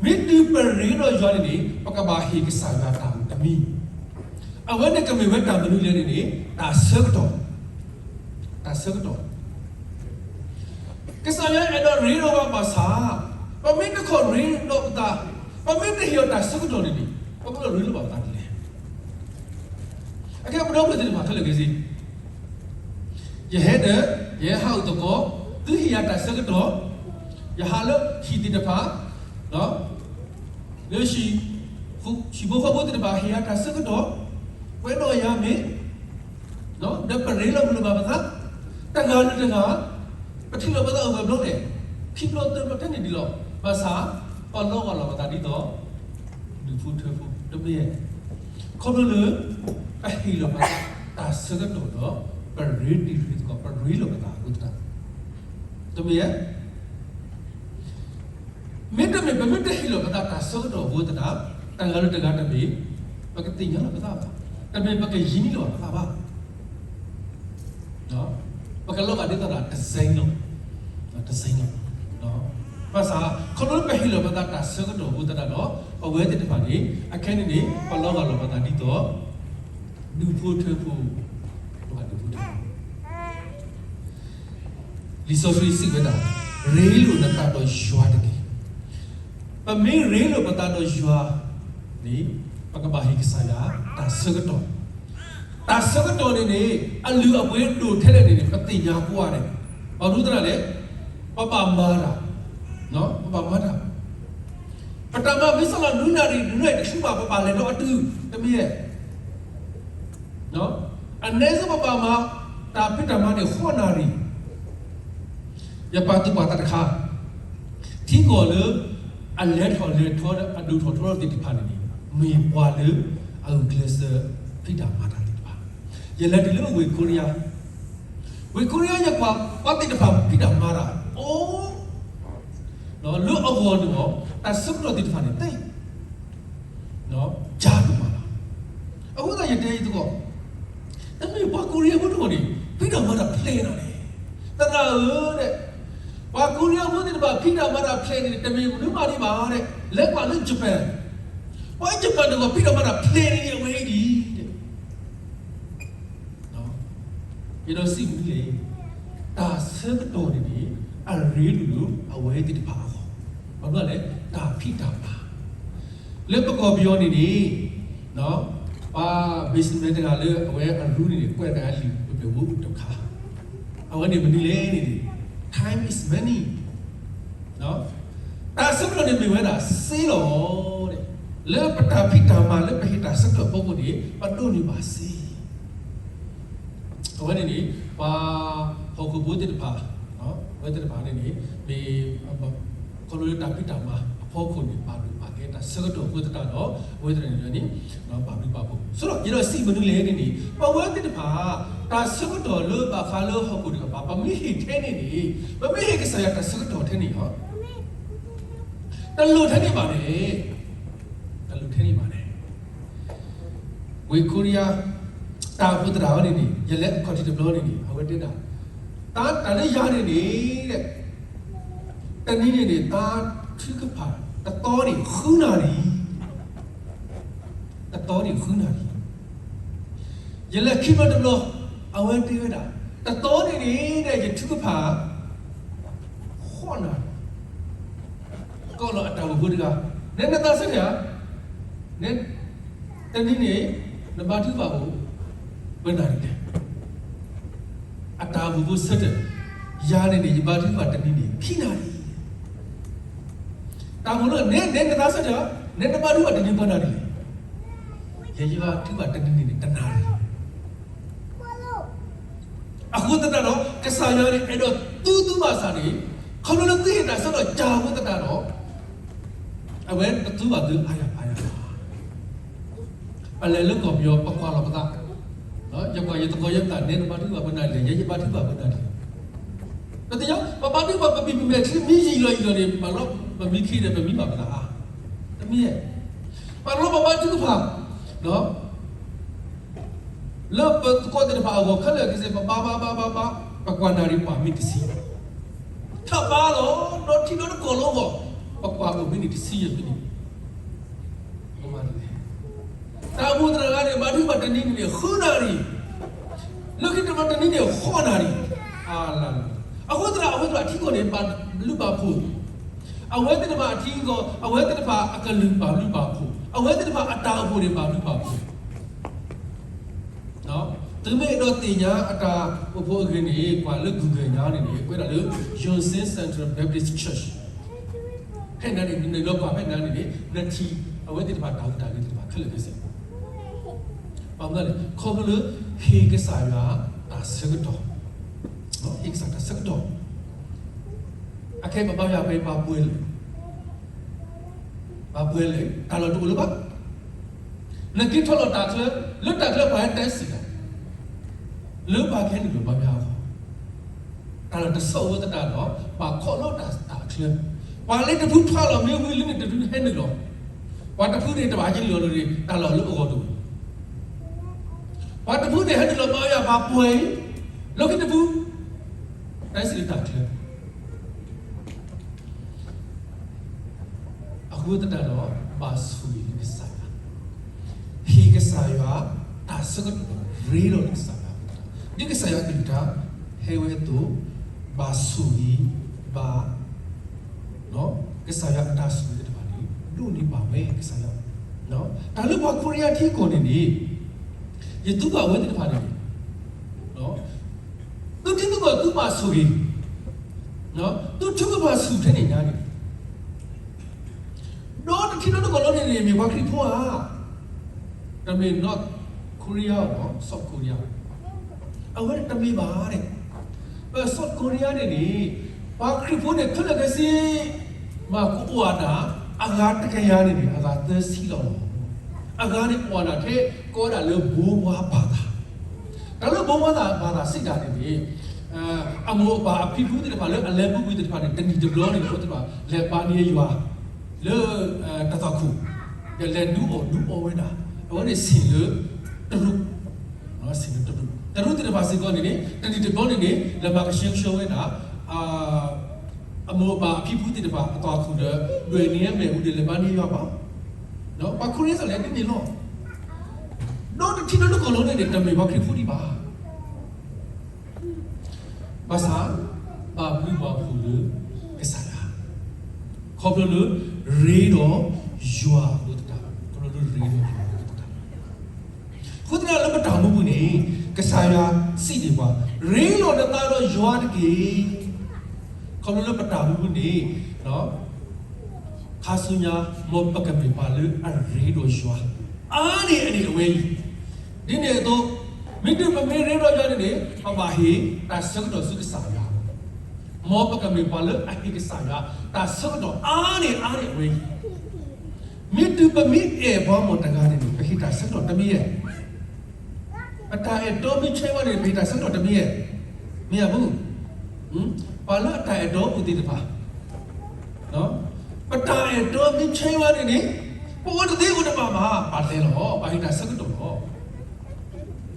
မ့ၢ်တုၤပရ့ဒီးယွၤန့ၣ်န့ၣ် ပကဘၣ်ဟ့ၣ်ကစၢ်ယွၤတၢ်အိၣ်တမံၤ, အဝဲန့ၣ်ကမ့ၢ်ဝဲတၢ်မနုၤလဲၣ်န့ၣ်န့ၣ် တၢ်ဆၢကတီၢ်, တၢ်ဆၢကတီၢ်, ကစၢ်ယွၤအဲၣ်ဒိးရ့ဒီးပှၤဘၣ်ဆၣ်, ပမ့ၢ်တခီၣ်ရ့ဒီးပသး, ပမ့ၢ်တဟ့ၣ်အီၤတၢ်ဆၢကတီၢ်န့ၣ်န့ၣ် ပကဘၣ်ရ့လိာ်ဘၣ်ပသးဒ်လဲၣ်. အကဲပဒီပုၢ်ဝဲၢ်သ့ၣ်တဖၣ်ခဲလၢာ်ခဲဆ့, ယဟဲဒီး ယဟဲဟးအိၣ်သကိး, သုဟ့ၣ်ယၤတၢ်ဆၢကတီၢ်, ယဟးလၢဟံၣ်သ့ၣ်တဖၣ်, လၢ ဟံၣ်ဖိဃီဖိသ့ၣ်တဖၣ် ဟ့ၣ်ယၤတၢ်ဆၢကတီၢ်, ပှဲၤဒီးယၤမ့ၢ် ဒီးပရ့လိာ်မုာ်လိာ်ဘၣ်ပသး, တဂၤလၢတဂၤ, ပထံၣ်လိာ်ပသးအိၣ်ဝဲဘျီန့ၣ်, ခံဘျီသၢဘျီထဲန့ၣ်ဒံးလီၤ. ဘၣ်ဆၣ် ပလီၤဂာ်လိာ်ပသးဒ်သိး ဒူၣ်ဖိထၢဖိ, တမ့ၢ်, ခီဖျိလၢ ပဟ့ၣ်လီၤပသးတၢ်ဆၢကတီၢ်ဒီး ပရ့တံၤရ့သကိး, ပရ့လိာ်ပသးအဃိသတး, တမ့ၢ် မ့တမ့ၢ် ပမ့ၢ်တဟ့ၣ်လီၤပသးတၢ်ဆၢကတီၢ်အဃိသတး, တဂၤလၢတဂၤတမ့ၢ် ပကသ့ၣ်ညါလီၤပသးဘၣ်, တမ့ၢ်ပကယံၤန့ၢ်လီၤပသးဘၣ်, ပကလီၤဂာ်ဒ်သိးဒီးတစဲလီၤ, တစဲလီၤ, ဘၣ်ဆၣ် ခီဖျိပဟ့ၣ်လီၤပသးတၢ်ဆၢကတီၢ်အဃိသတးဒီး ပဝဲသ့ၣ်တဖၣ်န့ၣ် အခဲန့ၣ်န့ၣ် ပလီၤဂာ်လိာ်ပသးဒ်သိး ဒူၣ်ဖိထၢဖိ, ပှၤဒူၣ်ဖိထၢဖိ လံာ်စီဆှံစံးဝဲဒၣ်, ရ့လိာ်နသးဒီးယွၤတက့ၢ်. ပမ့ၢ်ရ့လိာ်ပသးဒီးယွၤန့ၣ်, ပကဘၣ်ဟ့ၣ်ကစၢ်ယွၤတၢ်ဆၢကတီၢ်, တၢ်ဆၢကတီၢ်န့ၣ်န့ၣ် အလုၢ်အပှ့ၤဒိၣ်ထဲလဲၣ်န့ၣ်န့ၣ် ပသ့ၣ်ညါကွၢ်န့ၣ်, ပှၤဒိသရၣ်လဲၣ်, ပဘၣ်မၤတၢ်, ပဘၣ်မၤတၢ်, ပတၢ်မၤမ့ၢ်စးလီၤနွံနၣ်ရံၣ် နွံနၣ်ရံၣ်တဆူဘၣ် ပဘၣ်လဲၤဒီးအတုၤ, တမ့ၢ် အနည်းဆုံး ပဘၣ်မၤတၢ်ဖံးတၢ်မၤန့ၣ် ဃိးနၣ်ရံၣ်. ယပာ်သူၣ်ပာ်သးတခါ, ထံကီၢ်လၢ အလဲၤထီၣ်လဲၤထီဒီးအဒိၣ်ထီၣ်ထီထီၣ်သ့ၣ်တဖၣ်န့ၣ်န့ၣ် မ့ၢ်ပှၤလၢအဂုာ်ကျဲးစၢးဖံးတၢ်မၤတၢ်သ့ၣ်တဖၣ်, ယလဲၤတုၤလၢဝ့ၢ်ကိရံယါ, ဝ့ၢ်ကိရံယါ ယကွၢ်ပှၤသ့ၣ်တဖၣ်ဖံးတၢ်မၤတၢ်အိၣ် လၢအဂီၢ်န့ၣ် တၢ်ဆၢကတီၢ်သ့ၣ်တဖၣ်န့ၣ် သ့ ယၤဒိၣ်မးလီၤ. အဃိသတးယတဲယသကိး, တမ့ၢ်ပှၤကိရံယါဖိတဂၤန့ၣ် ဖံးတၢ်မၤတၢ်ဖျဲးနၤန့ၣ်, သရၣ်ဧၢ, ပှၤကိရံယါဖိသ့ၣ်တဖၣ်ဖံးတၢ်မၤတၢ်ဖျဲးန့ၣ် တမ့ၢ်မနုၤမးဒံးဘၣ်, လဲၤကွၢ်လၢ Japan, ပှၤ Japan တဂၤဖံးတၢ်မၤတၢ်ဖျဲးန့ၣ် အဝဲအံၤဒ် ယဒီးစံးမနုၤလဲၣ်, တၢ်ဆၢကတီၢ်န့ၣ်န့ၣ် အရ့ဒိၣ်လၢအဝဲသ့ၣ်တဖၣ်အဂီၢ်, ဘၣ်မနုၤလဲၣ်, တၢ်ဖံးတၢ်မၤ, လၢပကီၢ်ပယီၤန့ၣ်န့ၣ်, ပှၤ businessman တဂၤလၢအဝဲအရူန့ၣ်န့ၣ် ကွဲးတၢ်အလံာ်ပပျဲၢ်ဝဲတခါ, အဝဲန့ၣ်မနုၤလဲၣ်န့ၣ်န့ၣ်, time is money, တၢ်ဆၢကတီၢ်န့ၣ်မ့ၢ်ဝဲဒၣ်စ့လီၤ. လၢပတၢ်ဖံးတၢ်မၤလၢပဟ့ၣ်တၢ်ဆၢကတီၢ်အဖီခိၣ်န့ၣ် ပဒိးန့ၢ်ဘၣ်စ့ အဝဲန့ၣ်န့ၣ် ပှၤဟီၣ်ခိၣ်ဖိသ့ၣ်တဖၣ်, အဝဲသ့ၣ်တဖၣ်န့ၣ်န့ၣ် မ့ၢ် ခီဖျိလၢတၢ်ဖံးတၢ်မၤအဖီခိၣ်န့ၣ် ပာ်ဒိၣ်ပာ်ကဲတၢ်ဆၢကတီၢ်အဃိသတးဒီး အဝဲသ့ၣ်တဖၣ်န့ၣ်န့ၣ် ပာ်ဘျုးပာ်ဖှိၣ်. ဆိဒီးယဒီးစံးမနုၤလဲၣ်န့ၣ်န့ၣ် ပဝဲသ့ၣ်တဖၣ် တၢ်ဆၢကတီၢ်လၢဘၣ်ဃးလၢဟီၣ်ခိၣ်တကပၤ ပမ့ၢ်ဟ့ၣ်ထဲန့ၣ်န့ၣ် ပမ့ၢ်ဟ့ၣ်ကစၢ်ယွၤတၢ်ဆၢကတီၢ်ထဲန့ၣ်လီၤ တလိၣ်ထဲန့ၣ်ဘၣ်န့ၣ်, တလိၣ်ထဲန့ၣ်ဘၣ်န့ၣ်, ဝ့ၢ်ခိရံယါ တၢ်အိၣ်ဖှိၣ်သရၣ်ဝဲန့ၣ်န့ၣ် ယလဲၤအခီၣ်ထံးတဘျီန့ၣ်န့ၣ် အဝဲတဲဒၣ်, တၢ် တၢ်လၢယၤန့ၣ်န့ၣ် တနံၤန့ၣ်န့ၣ် တၢ်ထုကဖၣ် တသီန့ၣ် ဃုနၣ်ရံၣ်, တသီန့ၣ် ဃုနၣ်ရံၣ် ယလဲၤခံဘျီတဘျီ, အဝဲတဲဝဲဒၣ်, တသီန့ၣ်န့ၣ် ယထုကဖၣ် ဃိးနၣ်ရံၣ်, ကိးလီၤအတၢ်အိၣ်ဖှိၣ်တဂၤ, နဲနသးဆၢထၢၣ်ဧါ, နဲ တနံၤန့ၣ် နဘါထုကဖၣ်အိၣ် ပှဲၤနၣ်ရံၣ်လဲၣ်, အတၢ်အိၣ်ဖှိၣ်ဖိဆၢထၢၣ်, ယၤန့ၣ်န့ၣ် ယဘါထုကဖၣ်တနံၤန့ၣ် ခံနၣ်ရံၣ် တၢ်အိၣ်ဖှိၣ်လၢ နဲ နဲနသးဆၢထၢၣ်ဧါ, နဲနဘါထုကဖၣ်တနံၤပှဲၤနၣ်ရံၣ်လဲၣ်, ယဲယဘါထုကဖၣ်တနံၤန့ၣ်န့ၣ် တနၣ်ရံၣ် အဃိသတးဒီး ကစၢ်ယွၤန့ၣ် အဲၣ်ဒိးသူသုဘၣ်ဆၣ်န့ၣ်, ခီဖျိလၢသုဟ့ၣ်တၢ်ဆၢကတီၢ်စှၤအဃိသတးဒီး, အဝဲတသူဘၣ်သုအါယၤအါယၤဘၣ်. ပလဲၤလၢကီၢ်ပယီၤ ပကွၢ်လီၤပသး, ယကွၢ်ယသကိးယဲပသး နဲနဘါထုကဖၣ်ပှဲၤနၣ်ရံၣ်လဲၣ်, ယဲယဘါထုကဖၣ်ပှဲၤနၣ်ရံၣ်လဲၣ်, ပသ့ၣ်ညါ ပဘါထုကဖၣ်ပမံၤပမဲာ်ချံမ့ၢ်ယံာ်လီၤယံာ်လီၤန့ၣ် ပလီၤပမံၤခံဒီး ပမံဘၣ်ပသးဧါ, တမ့ၢ်, ပလီၤပဘါထုကဖၣ် လၢပသကိးသ့ၣ်တဖၣ်အဂီၢ်ခဲလၢာ်ခဲဆ့ ပဘါဘါဘါဘါဘါ, ပကွၢ်နၣ်ရံၣ်ပှၢ်မ့ၢ်တဆံ, ထီၣ်ဘါလီၤ ဒီးထံဒီးတကီၢ်လၢအဂီၢ်, ပကွၢ်အိၣ်မ့ၢ်န့ၣ်တဆံယဲၢ်မံးနံး, တၢ်အိၣ်ဖှိၣ်သရၣ်တဂၤန့ၣ် ဘါထုကဖၣ်တနံၤန့ၣ် ဃုနၣ်ရံၣ်, လၢခံတဘျီတနံၤန့ၣ် ဃိးနၣ်ရံၣ်, အလၤ, အဃိသရၣ် အဝဲသ့ၣ်တဖၣ်အထံအကီၢ်န့ၣ် ဘၣ်ဘျုးဘၣ်ဖှိၣ်, အဝဲသ့ၣ်တဖၣ်အထံအကီၢ် အဝဲသ့ၣ်တဖၣ်အကလုၢ်ဘၣ်ဘျုးဘၣ်ဖှိၣ်, အဝဲသ့ၣ်တဖၣ်အတၢ်အိၣ်ဖှိၣ်န့ၣ် ဘၣ်ဘျုးဘၣ်ဖှိၣ် သုမ့ၢ်အဲၣ်ဒိးသ့ၣ်ညါအတၢ်အိၣ်ဖှိၣ်အဂ့ၢ်န့ၣ် ကွၢ်လၢ Google ညါန့ၣ်န့ၣ် ကွဲးဒၣ်လၢ Yonsei Central Baptist Church. ဖဲန့ၣ်န့ၣ် နနုာ်လီၤကွၢ်ဖဲန့ၣ်န့ၣ်န့ၣ် နထံၣ်အဝဲသ့ၣ်တဖၣ်တၢ်အိၣ်ဖှိၣ်တၢ်ဂ့ၢ်သ့ၣ်တဖၣ်ခဲလၢာ်ခဲဆ့. ဘၣ်မနုၤလဲၣ်, ခီဖျိလၢ ဟ့ၣ်ကစၢ်ယွၤတၢ်ဆၢကတီၢ်, ဟ့ၣ်ကစၢ်တၢ်ဆၢကတီၢ် အခဲအံၤ ပဘါယွၤဖဲ ပှၤပှဲၤလၢာ်, ပှၤပှဲၤလၢာ် တၢ်လီၢ်တအိၣ်လၢၤဘၣ်. နက့ၤထီၣ်လီၤတၢ်ချၢ, လၢတၢ်ချၢပှၤဟဲတဲစံးတၢ်, လၢပှၤကဟဲနုာ်လီၤဘါယွၤအဂီၢ်, တၢ်လီၢ်တဆီအိၣ်သတးဒီး ပှၤခီၣ်လီၤတၢ်တၢ်ချၢ, ပှၤလၢတဖုထွါလီၤမ့ၢ်ဝံၤလၢန့ၣ်တဖုဟဲနုာ်လီၤ, ပှၤတဖုန့ၣ်တဘၣ်ဟဲနုာ်လီၤန့ၣ် တၢ်လီၢ်လၢအဂီၢ်တအိၣ်, ပှၤတဖုန့ၣ်ဟဲနုာ်လီၤဘါယွၤ ပှၤပှဲၤအံၤ, လီၢ်ခံတဖု တၢ်စံးလၢတၢ်ချၢ အဃိသတးဒီး ဘၣ်ဆိၣ်ဂ့ၤလၢကစၢ်ယွၤ, ဟ့ၣ်ကစၢ်ယွၤတၢ်ဆၢကတီၢ်, ရ့ဒီးလၢကစၢ်ယွၤ, ဒ်ကစၢ်ယွၤအကလုၢ်ကထါဟဲဝဲအသိး, ဘၣ်ဆိၣ်ဂ့ၤ, ဘၣ် ကစၢ်ယွၤအတၢ်ဆိၣ်ဂ့ၤသ့ၣ်တဖၣ်န့ၣ် ဒိးန့ၢ်ဘၣ်ဝဲကစၢ်ယွၤ, တၢ်လၢပှၤခိရံယါထံကီၢ်န့ၣ်န့ၣ်, ယသူဘၣ်ဝဲသ့ၣ်တဖၣ်န့ၣ် သုထံသုကီၢ်သုဘၣ်ဆိၣ်ဂ့ၤ, သုထုကဖၣ်ဆူၣ်ထဲန့ၣ်ညါန့ၣ်, ဒီးတထံဒီတကီၢ်လီၤန့ၣ်န့ၣ် မ့ၢ်ပှၤခရံာ်ဖိဧါ, တမ့ၢ် North Korea ဧါ, South Korea, အဝဲန့ၣ်တမ့ၢ်ဘၣ်န့ၣ်, ပ South Korea န့ၣ်န့ၣ် ပှၤခရံာ်ဖိန့ၣ် ခဲလၢာ်ခဲဆ့ မ့ၢ်ကအိၣ်အဒၣ် အဂၤတကယၤန့ၣ်န့ၣ် အဂၤသၢဆံလီၤလီၤ. အဂၤန့ၣ်အိၣ်အဒၣ်ထဲ ကိးဝဲဒၣ်လၢ ဘိဝါဘၣ်သၣ်, တၢ်လၢ ဘိဝါဘၣ်သၣ် ဘၣ်သၣ်စံးတၢ်န့ၣ်န့ၣ်, အမိၢ်အပၢ်အဖံဖုသ့ၣ်တဖၣ်လၢအလဲၤပူၤကွံာ်သ့ၣ်တဖၣ်န့ၣ် တနံၣ်တဘျီန့ၣ် အဝဲသ့ၣ်တဖၣ်လဲၤဘါန့ၢ်ယွၤ လၢတၢ်သွၣ်ခိၣ်, ဒီးလဲၤဒုးအီၣ်ဒုးအီဝဲဒၣ်, အဝဲန့ၣ်ဆ့ၣ်လၢတရူး, ဆ့ၣ်လၢတရူး, တရူးသ့ၣ်တဖၣ်စ့ၢ်ကီးန့ၣ်န့ၣ် တနံၣ်တဘျီန့ၣ်န့ၣ် လဲၤမၤကဆှဲကဆှီဝဲဒၣ် အမိၢ်အပၢ်အဖံဖုသ့ၣ်တဖၣ်အသွၣ်ခိၣ်ဒီး ဒွဲၣ်န့ၢ်အမဲာ်ဟူဒီး လဲၤဘါန့ၢ်ယွၤဘၣ်, ပှၤခိရံယါစ့ၢ်လဲၤဒ်န့ၣ်လီၤ. ဒီးတထံဒီတကီၢ်လီၤန့ၣ်န့ၣ် တမ့ၢ်ပှၤခရံာ်ဖိဒံးဘၣ်. ဘၣ်ဆၣ် ဘၣ်ဘျုးဘၣ်ဖှိၣ်လၢကစၢ်ယွၤ, ခီဖျိလၢရ့ဒီးယွၤအဃိသတး, ခီဖျိလၢရ့ဒီးယွၤအဃိသတး အဃိသတးလၢပတၢ်မူပူၤန့ၣ် ကစၢ်ယွၤစံးဒ်ပှၤ, ရ့လိာ်နသးဒီးယွၤတက့ၢ်. ခီဖျိလၢပတၢ်မူပူၤန့ၣ် ခါဆူညါ မ်ပကမ့ၢ်ပှၤလၢအရ့ဒီးယွၤ အါန့ၢ်အန့ၣ်အဝဲအံၤ, ဒ်န့ၣ်အသိး မ့ၢ်တုၤပမ့ၢ်ရ့ဒီးယွၤန့ၣ်န့ၣ် ပဘၣ်ဟ့ၣ်တၢ်ဆၢကတီၢ်ဆူကစၢ်ယွၤ, မ်ပကမ့ၢ်ပှၤလၢအဟ့ၣ်ကစၢ်ယွၤ တၢ်ဆၢကတီၢ်အါန့ၢ်အါန့ၢ်အဝဲအံၤ, မ့ၢ်တုၤပမ့ၢ်အဲၣ်ပှၤမီၢ်တဂၤန့ၣ်န့ၣ် ပဟ့ၣ်တၢ်ဆၢကတီၢ်တမ့ၢ်ဧါ. ပတၢ်အဲၣ်တီမ့ၢ်ဆဲးဝဲန့ၣ် ပဟ့ၣ်တၢ်ဆၢကတီၢ်တမ့ၢ်ဧါ. မ့ၢ်ဧါပူၤ, ပှၤလၢအတၢ်အဲၣ်တီအိၣ်သ့ၣ်တဖၣ်, ပတၢ်အဲၣ်တီမ့ၢ်ဆဲးဝဲန့ၣ်န့ၣ် ပအိၣ်တသ့အိၣ်တဘၣ်ဘၣ် ပာ်လဲၤလီၤ ပဟ့ၣ်တၢ်ဆၢကတီၢ်လီ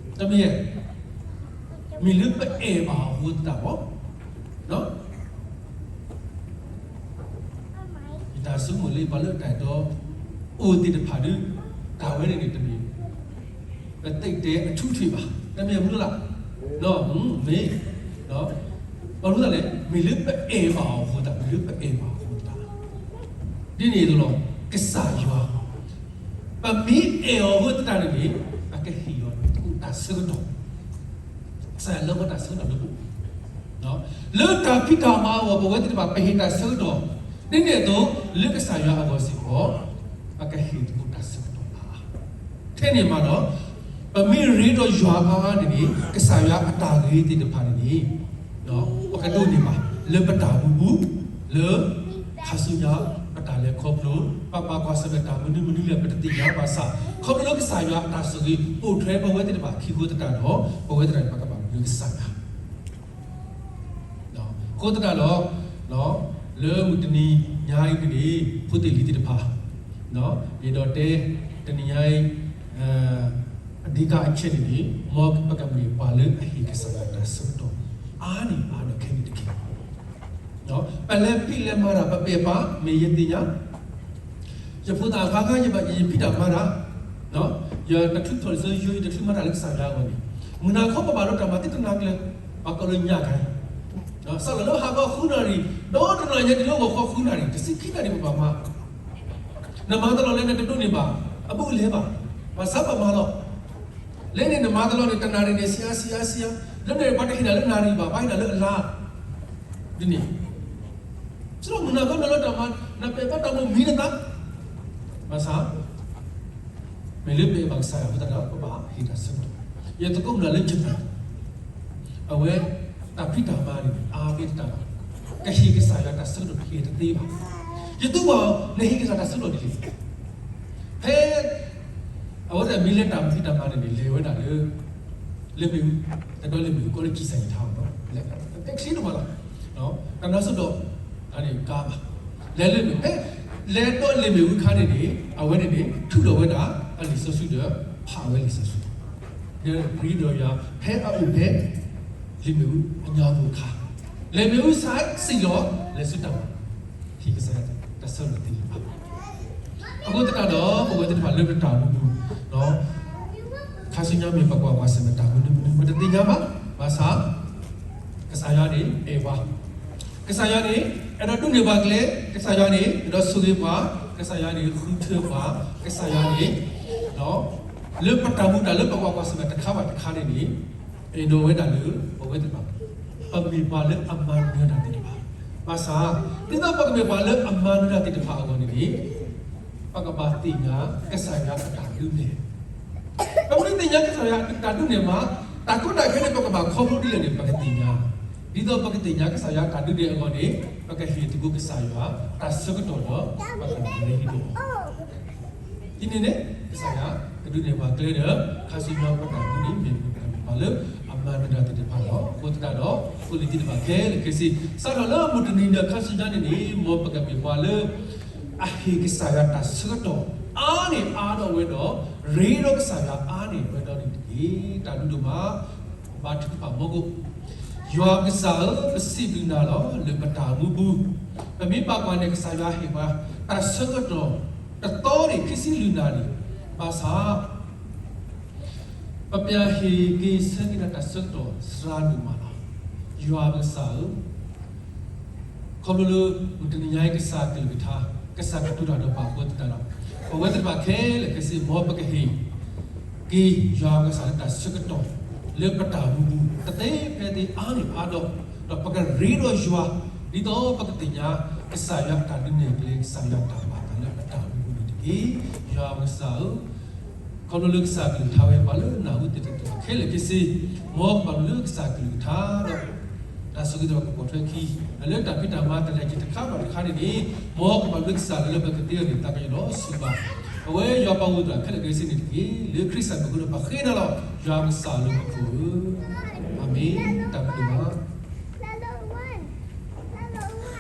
ၤ. တမ့ၢ်ဧါ, မ့ၢ်လၢပအဲၣ်ဘၣ်အီၤအဃိသတးဘၣ်. ယတၢ်ဆိကမိၣ်လၢပှၤလၢအတၢ်အဲၣ်တီအိၣ်သ့ၣ်တဖၣ်ဒီး တၢ်ဝဲန့ၣ်န့ၣ်တမ့ၢ် ပသ့ၣ်တဲအထူးအထွေဘၣ်, တမ့ၢ်မနုၤလၢ်, မ့ၢ်, ပှၤလၢလဲၣ် မ့ၢ်လၢပအဲၣ်ဘၣ်အီၤအဃိသတး, မ့ၢ်လၢပအဲၣ်ဘၣ်အီၤအဃိသတး, ဒ်န့ၣ်အသိးလီၤ. ကစၢ်ယွၤ ပမ့ၢ်အဲၣ်အီၤအဃိသတးန့ၣ်န့ၣ် ပကဟ့ၣ်အီၤတၢ်ဆၢကတီၢ်, ကစၢ်ယွၤလၢပတၢ်ဆၢကတီၢ်လၢပအိၣ်, လၢတၢ်ဖံးတၢ်မၤအဂီၢ် ပဝဲသ့ၣ်တဖၣ် ပဟ့ၣ်တၢ်ဆၢကတီၢ်, ဒ်န့ၣ်အသိး လၢကစၢ်ယွၤအဂီၢ်စ့ၢ်ကီး ပကဟ့ၣ်သကိးတၢ်ဆၢကတီၢ်ဘၣ်. ထဲန့ၣ်မးဒီး ပမ့ၢ်ရ့ဒီးယွၤအါအါန့ၣ်န့ၣ် ကစၢ်ယွၤအတၢ်ဂ့ၤသ့ၣ်တဖၣ်န့ၣ်န့ၣ် ပကဒိးန့ၢ်ဘၣ် လၢပတၢ်မူပူၤ, လၢ ခါဆူညါ ပတၢ်လဲၤခီဖျိ, ပဘၣ်ကွၢ်ဆၢၣ်မဲာ်တၢ်မနုၤမနုၤလဲၣ် ပတသ့ၣ်ညါဘၣ်ဆၣ် ခီဖျိလၢကစၢ်ယွၤအတၢ်ဆိၣ်ဂ့ၤ ပိာ်ထွဲပဝဲသ့ၣ်တဖၣ်ခံအဃိသတးဒီး ပဝဲသ့ၣ်တဖၣ်န့ၣ် ပကဘၣ်မူကစၢ်ယွၤ အဃိသတးဒီး လၢမုၢ်တနံၤညါအံၤန့ၣ် ဖိသ့ၣ်လံၤသ့ၣ်တဖၣ် ယအဲၣ်ဒိးတဲ တနံၤညါအံၤ အဓိကအချက်န့ၣ်န့ၣ် မ်ပကမ့ၢ်ပှၤလၢအဟ့ၣ်ကစၢ်ယွၤတၢ်ဆၢကတီၢ် အါန့ၢ်အါန့ၢ်ခဲန့ၣ်တက့ၢ်. ပလဲၤဖံးလဲၤမၤတၢ် ပပဲာ်ပာ် မ့ၢ်ယသ့ၣ်ညါ ယဖိသၣ်အခါခါ ယဘၣ်ယဖံးတၢ်မၤတၢ် ယတချုးထီၣ်လံာ်စီဆှံ ယတချုးမၤတၢ်လၢကစၢ်ယွၤအဂီၢ်န့ၣ် မုၢ်နၤခီပဘၣ်လီၤတၢ်မၤသ့တနၤကျၢၤ ပှၤကိးလၢညၣ်ခါ စးလီၤလၢဟါခီဃုနၣ်ရံၣ် ဒီးတနၤညါတုၤလၢဂီၤခီဃုနၣ်ရံၣ် တဆံခံနၣ်ရံၣ်ပဘၣ်မၤ နမၤတလီၢ်လၢနတဒိးန့ၢ်ဘၣ် အဘူးအလဲဘၣ် ဘၣ်ဆၣ်ပမၤလီၤ. လၢန့ၣ်နမၤတလီၤန့ၣ် တနၣ်ရံၣ်န့ၣ် ဆံးအါဆံးအါဆံးအါ, လၢန့ၣ်ပှၤတဟ့ၣ်နၤလၢနၣ်ရံၣ်ဘၣ်, ပှၤဟ့ၣ်နၤလၢအလါ, ဒ်န့ၣ်, ဆိကမိၣ်နၤဂီၢ်နၤလၢတၢ်မၤ, နပဲာ်ဘၣ်တၢ်မိၣ်မံၤနသး, ဘၣ်ဆၣ် မ့ၢ်လၢပအဲၣ်ဘၣ်ကစၢ်ယွၤအဃိသတးဒီး ပဘၣ်ဟ့ၣ်တၢ်ဆၢကတီၢ်, ယသကိးမုၣ်လၢ Japan အဝဲ တၢ်ဖံးတၢ်မၤန့ၣ် အါမ့ၢ်တတၢ်လီၤ, ကဟ့ၣ်ကစၢ်ယွၤတၢ်ဆၢကတီၢ် ဟ့ၣ်တသ့ဘၣ်. ယသူဘၣ်အီၤ နဟ့ၣ်ကစၢ်တၢ်ဆၢကတီၢ်ဒ်လဲၣ်. ဖဲ အဝဲသ့ၣ်မ့ၢ်လဲၤတၢ်မၤဖံးတၢ်မၤန့ၣ်န့ၣ် လဲၤဝဲဒၣ်လၢ လ့ၣ်မ့ၣ်အူ, တဒီလ့ၣ်မ့ၣ်အူ ကိးလၢကံၢ်စၢ်ယံၤထါအီၤ, ဖဲချ့တမးလီၤ, တၢ်နါစိၤဒီး အန့ၣ်ကါဘၣ်, လဲၤလ့ၣ်မ့ၣ်အူ, ဖဲ လဲၤဒီးလ့ၣ်မ့ၣ်အူအခါန့ၣ်န့ၣ် အဝဲန့ၣ်န့ၣ် ထုးထီၣ်ဝဲဒၣ်အလံာ်စီဆှံဒီး ဖးဝဲလံာ်စီဆှံ ဒီးပျံၤဒီးယွၤ ဖဲအအိၣ်ဖဲ လ့ၣ်မ့ၣ်အူအညါပူၤအခါ, လ့ၣ်မ့ၣ်အူဆါစံၣ်လီၤ လဲၤဆူတၢ် ဟ့ၣ်ကစၢ်ယွၤတၢ်ဆၢကတီၢ်သ့လၢၤဘၣ်. အဃိသတးဒီး ပဝဲသ့ၣ်တဖၣ်လၢပတၢ်အိၣ်မူပူၤ ခါဆူညါမ့ၢ်ပကွၢ်ပှၤစံးမ့ၢ်တၢ်မနုၤမနုၤ ပတသ့ၣ်ညါဘၣ်, ဘၣ်ဆၣ် ကစၢ်ယွၤန့ၣ်အဲၣ်ပှၤ, ကစၢ်ယွၤန့ၣ် အဲၣ်ဒိးဒုးနဲၣ်ပှၤကျဲ, ကစၢ်ယွၤန့ၣ် အဲၣ်ဒိးဆိၣ်ဂ့ၤပှၤ, ကစၢ်ယွၤန့ၣ် ဃုထၢပှၤ, ကစၢ်ယွၤန့ၣ် လၢပတၢ်မူတၢ်လၢပကွၢ်ပှၤစံးမ့ၢ်တခါဘၣ်တခါန့ၣ်န့ၣ် အဲၣ်ဒိးဝဲဒၣ်လၢ ပဝဲသ့ၣ်တဖၣ် ပမ့ၢ်ပှၤလၢအမၤနၢၤတၢ်သ့ၣ်တဖၣ်, ဘၣ်ဆၣ် ဒ်သိးပကမ့ၢ်ပှၤလၢအမၤနၢၤတၢ်သ့ၣ်တဖၣ်အဂီၢ်န့ၣ်န့ၣ် ပကဘၣ်သ့ၣ်ညါကစၢ်ယွၤအတၢ်ဒုးနဲၣ်, ပမ့ၢ်သ့ၣ်ညါကစၢ်ယွၤအတၢ်ဒုးနဲၣ်မး တၢ်ကီတၢ်ခဲန့ၣ် ပကဘၣ်ခီဖျိဒ်လဲၣ်န့ၣ် ပကသ့ၣ်ညါ, ဒ်သိးပကသ့ၣ်ညါကစၢ်ယွၤအတၢ်ဒုးနဲၣ်အဂီၢ်န့ၣ် ပကဟ့ၣ်သကိးကစၢ်ယွၤ တၢ်ဆၢကတီၢ်ဒီး ပကမၤရ့ဒိၣ်အီၤ ဒ်န့ၣ်န့ၣ် ကစၢ်ယွၤကဒုးနဲၣ်ပှၤကျဲဒီး ခါဆူညါပတၢ်မူန့ၣ် မ့ၢ်ပကမ့ၢ်ပှၤလၢအမၤနၢၤတၢ်သ့ၣ်တဖၣ်လီၤ. အဃိသတးဒီး အိၣ်လၢသ့ၣ်တဖၣ်ခဲလၢာ်ခဲဆ့ စးထီၣ်လၢမုၢ်တနံၤဒီးခါဆူညါန့ၣ်န့ၣ် မ်ပကမ့ၢ်ပှၤလၢ အဟ့ၣ်ကစၢ်ယွၤတၢ်ဆၢကတီၢ် အါန့ၢ်အါဒီးဝဲဒီး ရ့ဒီးကစၢ်ယွၤအါန့ၢ်ဝဲဒီးန့ၣ်တက့ၢ်. တၢ်ဒုးဒိၣ်မး ဘါထုကဖၣ်မီၢ်ကိၣ်, ယွၤကစၢ်ဧၢ, ပစံးဘျုးနၤလီၤ လၢပတၢ်မူပူၤ, ပမ့ၢ်ဘၣ်ကွၢ်န့ၣ် ကစၢ်ယွၤဟ့ၣ်ပှၤ တၢ်ဆၢကတီၢ် တသီန့ၣ် ခံဆံလွံၢ်နၣ်ရံၣ်, ဘၣ်ဆၣ် ပပျၢ်ဟ့ၣ်က့ၤဆၢက့ၤဒီးတၢ်ဆၢကတီၢ်စှၤဒိၣ်မးလီၤ. ယွၤပကစၢ်ဧၢ, ခီဖျိလၢ မုၢ်တနံၤညါအံၤကစၢ်ကလုၢ်ကထါ ကစၢ်ကတိၤတၢ်ဒီးပှၤအဃိသတးဒီး ပဝဲသ့ၣ်တဖၣ်ခဲလၢာ်ခဲဆ့ မ်ပကဟ့ၣ် က့ၤယွၤပကစၢ်လၢတၢ်ဆၢကတီၢ် လၢပတၢ်မူပူၤ တသ့ဖဲသ့အါန့ၢ်အါဒီး ဒီးပကရ့ဒီးယွၤ ဒ်သိးပကသ့ၣ်ညါ ကစၢ်ယွၤအတၢ်ဒုးနဲၣ်ကျဲ ကစၢ်ယွၤတၢ်ဘၣ်သးလၢပတၢ်မူပူၤန့ၣ်တက့ၢ်. ယွၤပကစၢ်ဧၢ, ခီဖျိလၢကစၢ်ကလုၢ်ကထါဝဲ ပှၤလၢနၢ်ဟူသ့ၣ်တဖၣ်ခဲလၢာ်ခဲဆ့ မ်ပကဘၣ်လၢကစၢ်ကလုၢ်ကထါဒီး တၢ်ဆိၣ်ဂ့ၤဒီးကပိာ်ထွဲခံ လၢတၢ်ဖံးတၢ်မၤတၢ်လဲၤက့ၤတခါဘၣ်တခါန့ၣ်န့ၣ် မ်ပကဘၣ်လၢကစၢ်လၢပကသ့အဂီၢ်န့ၣ် သးကညီၤဒီးစံးဘၣ် အဝဲယွၤပှၤဂုာ်ကျဲးစၢးခဲလၢာ်ခဲဆ့န့ၣ်တက့ၢ်. လၢခရံာ်စၢ်မံၤအဃိဒီးပဃ့နၤလီၤ ယွၤပကစၢ်လၢမူခိၣ်ဧၢ, အၤမ့ၣ်.